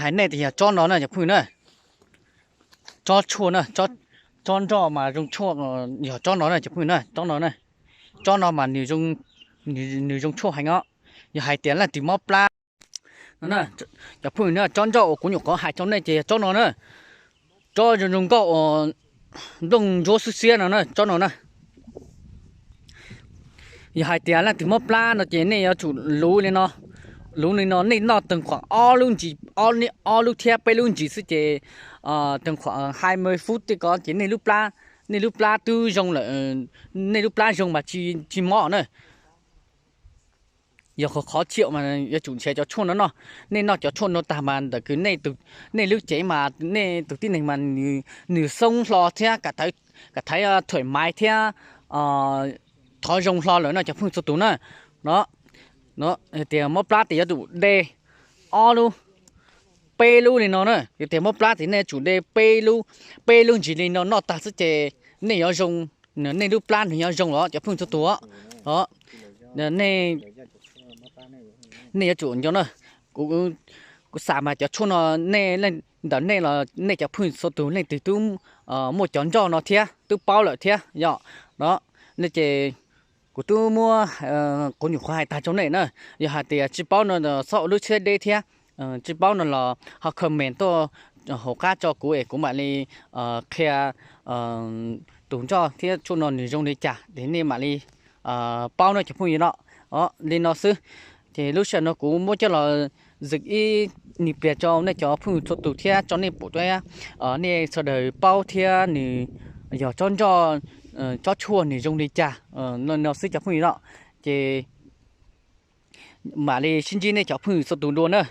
Hais nej tias yog tsob no na cov phooj ywg na, tsob tshuaj na, tsob nroj mas zoo tshuaj, yog tsob no na cov phooj ywg na, tsob no na, tsob no mas nws zoo tshuaj heev os. Yog hais tias leej twg mob plab no, cov phooj ywg na, tsob nroj uas kuv nyuam qhuav hais rau nej ces yog tsob no na, tsob zoo zoo nkauj uas nplooj ntsuab xwb xiab no na, tsob no na. Yog hais tias leej twg mob plab no ces nej yuav tsum luv li no, luv li no nej noj teeg khuam ob lub ntsis, ob lub thiab peb lub ntsis xwb ces teeg khuam hais me fub tej ko ces nej lub plab, nej lub plab twb zoo lawm, nej lub plab zoo mas tsis mob na. Yog qhov qhov txhia mas yuav tsum nrhiav cov tshuaj no noj. Nej noj cov tshuaj no tag mas ntawm kws nej lub cev mas nej tus tib neeg mas nws xoob hlo thiab kam thaiv thuam maiv thiab thov zoo hlo lawm no cov phooj ywg txhua tus na. No, tias mob plab ces yuav tsum de ob lub, peb lub li no na. Yog tias mob plab ces nej yuav tsum de peb lub, peb lub ntsis li no noj tag xwb ces nej yuav zoo, nej lub plab nws yuav zoo los cov phooj ywg txhua tus. Nej yuav tsum nco na, kuv xav mas cov tshuaj no nej, ntawm nej los nej cov phooj ywg txhua tus leej twg twb muaj cov nroj no thiab twb paub lawm thiab yom. No, nej ces kuv twb muab, kuv nyuam qhuav hais tag rau nej na. Yog hais tias tsis paub no txhob ua lub siab deb thiab, tsis paub no los ho comment tuaj hauv qab tso kuv es kuv mam li qhia tus nroj thiab tshuaj no nws zoo li cas ces nej mam li paub no cov phooj ywg no. Li no xwb, ces lub sij hawm no kuv muab coj los zwm ib nig pliag rau nej cov phooj ywg txhua tus thiab rau nej pum thiab, nej sawv daws paub thiab nws yog tsob nroj, tsob tshuaj nws zoo li cas no xwb cov phooj ywg no. Ces mam li sib ntsib nej cov phooj ywg txhua tus dua na.